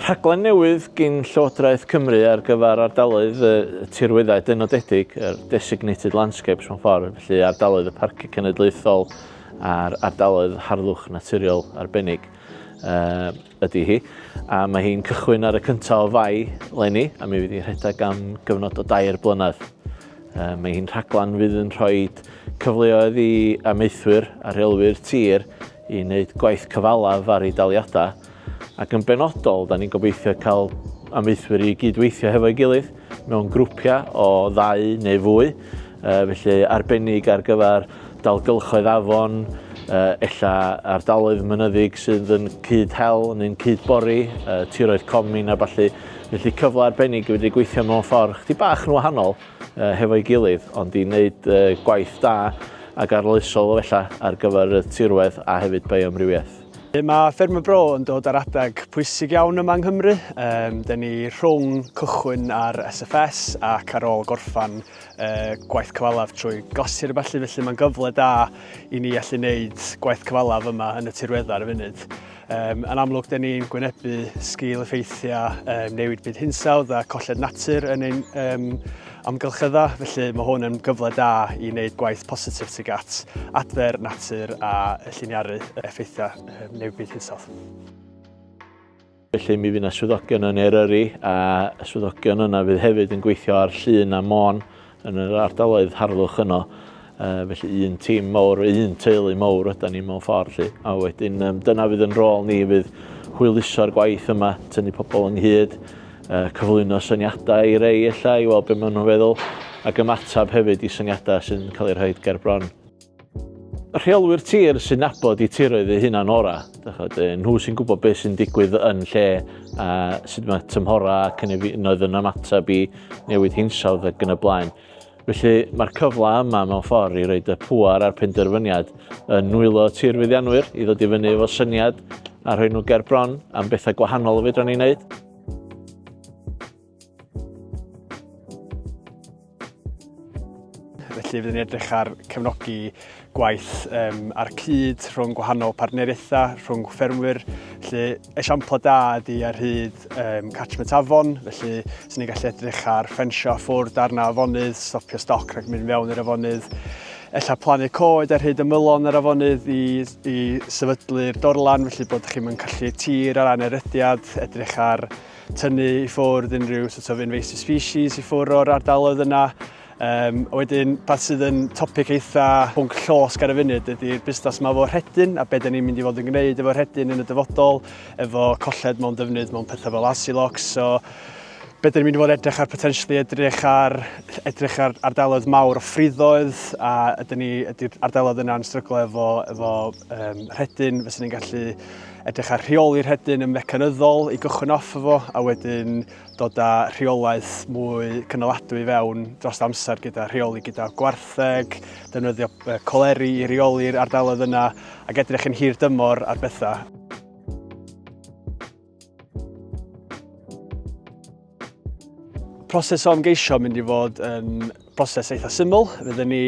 Rhaglen newydd gin Llywodraeth Cymru ar gyfer ardaloedd y tirweddau dynodedig, yr designated landscapes mewn ffordd, felly ardaloedd y Parciau Cenedlaethol a'r ardaloedd harddwch naturiol arbennig uh, ydy hi. A mae hi'n cychwyn ar y cyntaf o Fai leni, a mi fydd hi'n rhedeg am gyfnod o dair blynedd. Uh, mae hi'n rhaglen fydd yn rhoi cyfleoedd i amaethwyr a rheolwyr tir i wneud gwaith cyfalaf ar eu daliadau, ac yn benodol, da ni'n gobeithio cael amaethwyr i gydweithio hefo'i gilydd mewn grwpiau o ddau neu fwy, felly arbennig ar gyfer dalgylchoedd afon, ella ardaloedd mynyddig sydd yn cyd-hel neu'n cyd-bori, tiroedd comin a ballu. Felly cyfle arbennig i fedru gweithio mewn ffordd chdi bach yn wahanol hefo'i gilydd, ond i wneud gwaith da ac arloesol fella ar gyfer y tirwedd a hefyd bioamrywiaeth. Mae Ffermio Bro yn dod ar adeg pwysig iawn yma yng Nghymru. Um, Dyn ni rhwng cychwyn ar SFS ac ar ôl gorffan uh, gwaith cyfalaf trwy gosir a ballu, felly mae'n gyfle da i ni allu wneud gwaith cyfalaf yma yn y tirweddau ar y funud. Um, yn amlwg, dyn ni'n gwynebu sgil effeithiau um, newid byd hinsawdd a colled natur yn ein um, amgylcheddau, felly mae hwn yn gyfle da i wneud gwaith positif tuag at adfer natur a lliniaru effeithiau um, newid byd hinsawdd. Felly mi fydd yna swyddogion yn Eryri a y swyddogion yna fydd hefyd yn gweithio ar Llŷn a Môn yn yr ardaloedd harddwch yno. Uh, felly un tîm mawr, un teulu mawr ydy ni mewn ffordd. Lly. A wedyn um, dyna fydd yn rôl ni, fydd hwyluso'r gwaith yma, tynnu pobl ynghyd, uh, cyflwyno syniadau i rei ella i weld beth maen nhw'n feddwl, ac ymateb hefyd i syniadau sy'n cael eu rhoi ger bron. Rheolwyr tir sy'n nabod eu tiroedd eu hunan ora. Chod, nhw sy'n gwybod beth sy'n digwydd yn lle a sut mae tymhorau a cynefinoedd yn ymateb i newid hinsawdd ac yn y blaen. Felly mae'r cyfle yma mewn ffordd i roed y pŵar a'r penderfyniad yn nwylo tirfeddianwyr i ddod i fyny efo syniad a rhoi nhw ger bron am bethau gwahanol fedra ni wneud. Felly fyddwn ni'n edrych ar cefnogi gwaith um, ar cyd rhwng gwahanol partneriaethau, rhwng ffermwyr. Felly esiampl da ydy ar hyd um, catchment afon, felly sy'n ni'n gallu edrych ar ffensio ffwrdd darna afonydd, stopio stoc rhag mynd fewn i'r afonydd, ella plannu coed ar hyd ymylon yr afonydd i, i sefydlu'r dorlan, felly bod chi'n colli tir ar ran erydiad, edrych ar tynnu i ffwrdd unrhyw sort of invasive species i ffwrdd o'r ardaloedd yna. Um, wedyn, beth sydd yn topic eitha pwnc llosg ar y funud ydy'r busnes yma efo rhedyn a beth ni'n mynd i fod yn gwneud efo rhedyn yn y dyfodol, efo colled mewn defnydd mewn pethau fel Asulox. So, beth ni'n mynd i fod edrych ar potentially edrych ar edrych ar ardaloedd mawr o ffriddoedd a ydyn ni ydy'r ardaloedd yna'n stryglo efo efo um, rhedyn fysa ni'n gallu edrych ar rheoli'r rhedyn yn mecanyddol i gychwyn off efo a wedyn dod â rheolaeth mwy cynaladwy fewn dros amser gyda rheoli gyda gwartheg, defnyddio coleri i reoli'r ardaloedd yna ac edrych yn hir dymor ar bethau. Proses o ymgeisio mynd i fod yn broses eitha syml. Fydden ni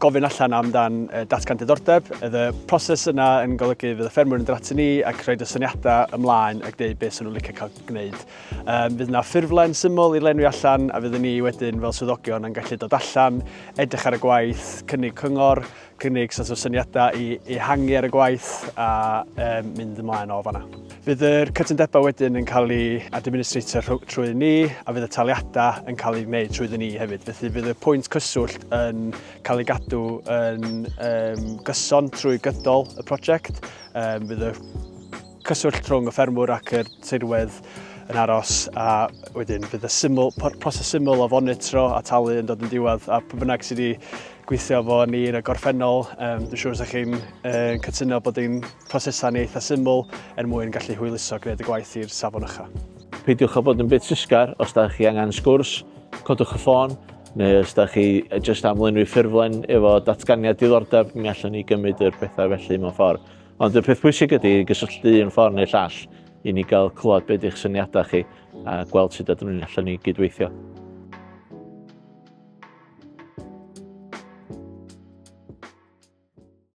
gofyn allan amdan datgan diddordeb. Y proses yna yn golygu fydd y ffermwyr yn dod at ni ac rhoi y syniadau ymlaen ac dweud beth sy'n nhw'n licio cael gwneud. Um, fydd yna ffurflen syml i lenwi allan a fyddwn ni wedyn fel swyddogion yn gallu dod allan, edrych ar y gwaith, cynnig cyngor, cynnig sort of syniadau i ehangu ar y gwaith a um, mynd ymlaen o fanna. Fydd yr cytundebau wedyn yn cael ei administratio trwy ni a fydd y taliadau yn cael ei wneud trwy ni hefyd. Felly fydd y pwynt cyswllt yn cael ei gadw yn um, gyson trwy gydol y prosiect. Um, fydd y cyswllt rhwng y ffermwr ac yr tirwedd yn aros a wedyn fydd y syml, proses syml o fonitro a talu yn dod yn diwedd a pwy bynnag sydd wedi gweithio efo ni yn y gorffennol, um, dwi'n siŵr sa'ch chi'n uh, cytuno bod ein prosesau ni eitha syml er mwyn gallu hwyluso gwneud y gwaith i'r safon ucha. Peidiwch â bod yn betrusgar os da chi angen sgwrs, codwch y ffôn, neu os da chi jyst am lenwi ffurflen efo datganiad diddordeb, mi allwn ni gymryd yr pethau felly mewn ffordd. Ond y peth pwysig ydy gysylltu un ffordd neu llall i ni gael clywed beth ydych syniadau chi a gweld sut ydyn ni'n allan ni gydweithio.